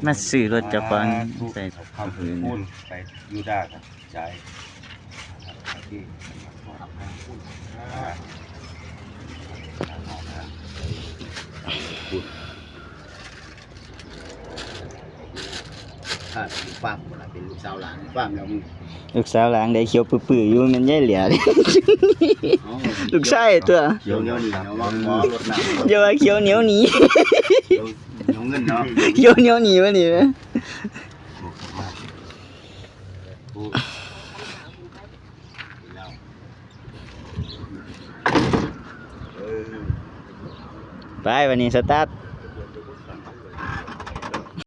ມາຊື້ລົດເຈົ້າຂອງໃສ່ ຂອບຄຸນ ໄປຢູ່ດ້າກັນ ຈ່າຍ ຖ້າເປັນຟາມພຸ້ນລະ ເປັນລູກສາວຫຼານຟາມແລ້ວ ລູກສາວຫຼານໄດ້ຂຽວປຶ້ໆຢູ່ ແມ່ນຍາຍຫຼຽ ເອົ້າ ລູກຊາຍຕົວະ ຂຽວໜຽວໜີເນາະ ໝໍລົດນ້ຳ ຢ່າວ່າຂຽວໜຽວໜີ ຂຽວໜຽວເງິນເນາະ ຂຽວໜຽວໜີບັດນີ້ ໄປ ບັດນີ້ສະຕາດ